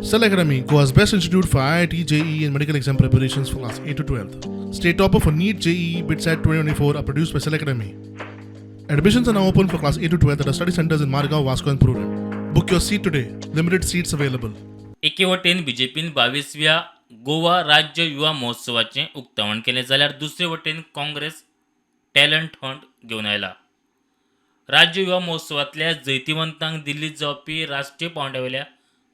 Cell Academy, Goa's best institute for IIT, JEE, and medical exam preparations for class 8 to 12. State topper for NEET, JEE, BITSAT 2024 are produced by Cell Academy. Admissions are now open for class 8 to 12 at our study centers in Margao, Vasco, and Prudent. Book your seat today. Limited seats available. एके वटेन बीजेपीन बावीसव्या गोवा राज्य युवा महोत्सवाचें उक्तावण केलें जाल्यार दुसरे वटेन Congress talent Hunt घेवन आयला. राज्य युवा महोत्सवांतल्या जैतिवंतांक दिल्लीत जावपी राष्ट्रीय पांवड्यावेल्या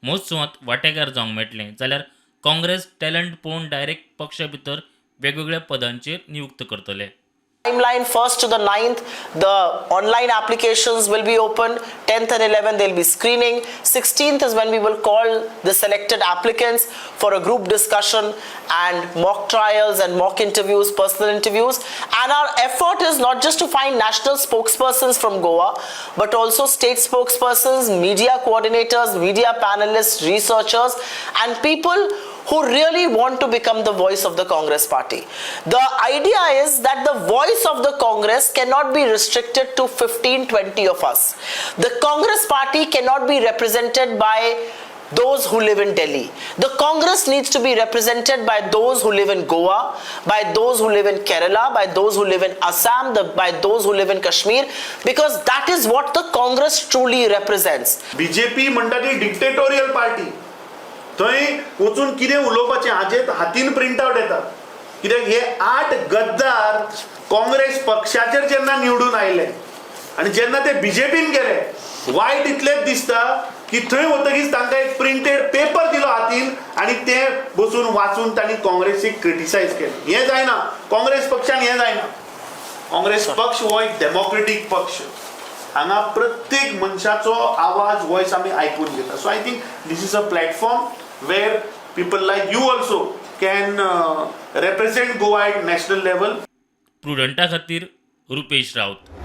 महोत्सवांत वांटेकार जावंक मेळटलें जाल्यार काँग्रेस टॅलंट पळोवन डायरेक्ट पक्षा भितर वेगवेगळ्या पदांचेर नियुक्त करतले. Timeline: 1st to the 9th, the online applications will be open. 10th and 11th, there'll be screening. 16th is when we will call the selected applicants for a group discussion and mock trials and mock interviews, personal interviews. And our effort is not just to find national spokespersons from Goa, but also state spokespersons, media coordinators, media panelists, researchers, and people who really want to become the voice of the Congress party. The idea is that the voice of the Congress cannot be restricted to 15, 20 of us. The Congress party cannot be represented by those who live in Delhi. The Congress needs to be represented by those who live in Goa, by those who live in Kerala, by those who live in Assam, by those who live in Kashmir, because that is what the Congress truly represents. BJP म्हणटा ती dictatorial party. थंय वचून कितें उलोवपाचें हाजेर हातीन print out येता, कित्याक हे आठ गद्दार काँग्रेस पक्षाचेर जेन्ना निवडून आयले आनी जेन्ना ते बीजेपीन गेले, वायट इतलेंच दिसता की थंय वतगीच तांकां एक प्रिंटेड पेपर दिलो हातीन आनी ते बसून वाचून तांणी काँग्रेसीक क्रिटिसायज केलें. हें जायना. काँग्रेस पक्षान हें जायना. काँग्रेस पक्ष हो एक डेमोक्रेटीक पक्ष. हांगा प्रत्येक मनशाचो आवाज, वॉयस आमी आयकून घेता. So I think this is a platform where people like you also can represent Goa at national level. प्रुडंटा खातीर रुपेश राऊत.